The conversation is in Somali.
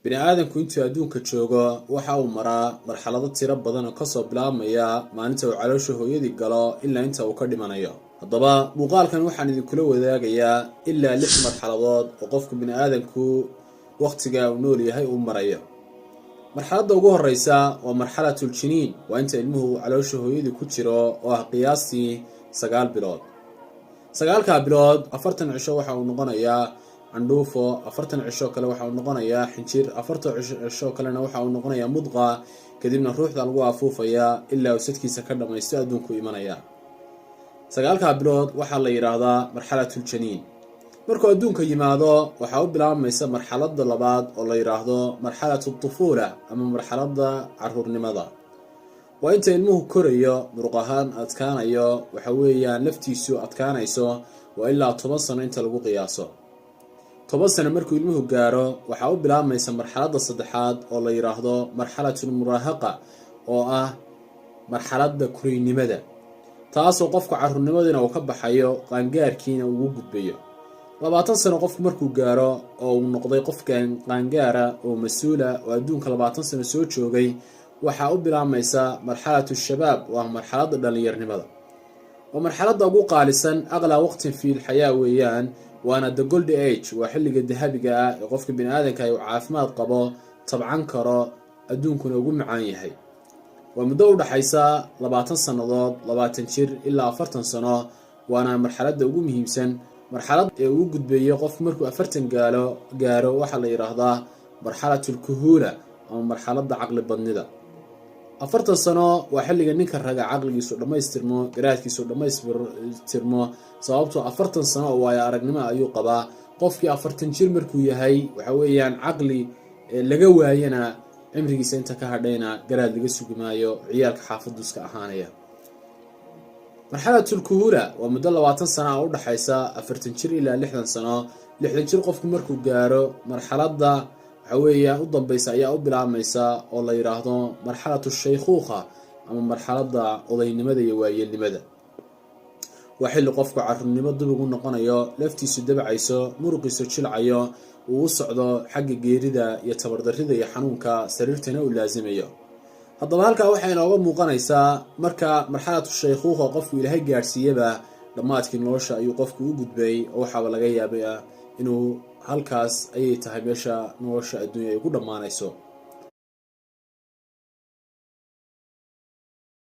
Bini aadanku intuu adduunka joogo waxa uu maraa marxalado tiro badan oo kasoo bilaabmaya maalinta uu caloosha hooyadii galo ilaa inta uu ka dhimanayo. Haddaba muuqaalkan waxaan idinkula wadaagayaa ilaa lix marxaladood oo qofku bini aadanku wakhtiga uu nool yahay uu marayo. Marxaladda ugu horeysa waa marxalatul jiniin, waa inta ilmuhu caloosha hooyadii ku jiro oo ah qiyaastii 9 bilood. 9-kaa bilood 40 cisho waxa uu noqonayaa candhuufo, 40 cisho kale waxa uu noqonayaa xinjir, 40 cisho kalena waxa uu noqonayaa mudqa. Kadibna ruuxda lagu afuufayaa ilaa uu sadkiisa ka dhammaysto adduunku imanaya. 9-kaa bilood waxaa la yidhaahdaa marxalatul janiin. Markuu adduunka yimaado waxaa u bilaabmaysa marxaladda labaad oo la yidhaahdo marxalatu tufuula ama marxaladda caruurnimada. Waa inta ilmuhu korayo, muruq ahaan adkaanayo, waxa weeyaan laftiisu adkaanayso. Waa ilaa 10 sano inta lagu qiyaaso. 10 sano markuu ilmuhu gaaro waxaa u bilaabmaysa marxaladda saddexaad oo la yidhaahdo marxalatul muraahaqa, oo ah marxaladda kuraynimada, taasoo qofku caruurnimadiina uu ka baxayo, qaangaarkiina ugu gudbayo. 20 sano qofku markuu gaaro oo uu noqday qof qaangaara oo mas-uula oo adduunka 20 sano soo joogay, waxaa u bilaabmaysa marxalatu shabaab, oo ah marxaladda dhallinyarnimada. Waa marxaladda ugu qaalisan, أغلى وقت في الحياة weeyaan, waana the golden age. Waa xilliga dahabiga ah ee qofka bini aadanka uu caafimaad qabo, tabcan karo, adduunkuna ugu macaan yahay. Waa muddo u dhaxaysa 20 sannadood, 20 jir ilaa 40 sano, waana marxaladda ugu muhiimsan. Marxalad ee uu gudbeeyo qofku markuu 40 gaaro waxaa la yidhaahdaa marxalatul kuhuula ama marxaladda caqli badnida. 40 sano waa xilliga ninka raga caqligiisu dhammaystirmo, garaadkiisu dhammaystirmo, sababtoo 40 sano oo waayo aragnimo ayuu qabaa. Qofkii 40 jir markuu yahay, waxa weeyaan caqli laga waayana, cimrigiisa inta ka hadhayna garaad laga sugi maayo, ciyaalka xaafadu iska ahaanaya. Marxalatul kuhula waa muddo 20 sano oo udhexaysa 40 jir ilaa 60 sano. 60 jir qofku markuu gaaro, marxaladda waxa weeyaan u dambaysa ayaa u bilaabmaysa oo la yidhaahdo marxalatu shaykhuukha ama marxaladda odaynimada iyo waayeelnimada. Waa xilli qofku carruurnimo dib ugu noqonayo, laftiisu dabcayso, muruqiisu jilcayo, uu u socdo xagga geerida iyo tabardarrida iyo xanuunka, sariirtana uu laasimayo. Haddaba halkaa waxay inooga muuqanaysaa, marka marxalatu shaykhuukha qofku Ilaahay gaadhsiiyaba, dhammaadkii nolosha ayuu qofku u gudbay, oo waxaaba laga yaabay inuu halkaas ayay tahay meesha nolosha adduunya ay ku dhammaanayso.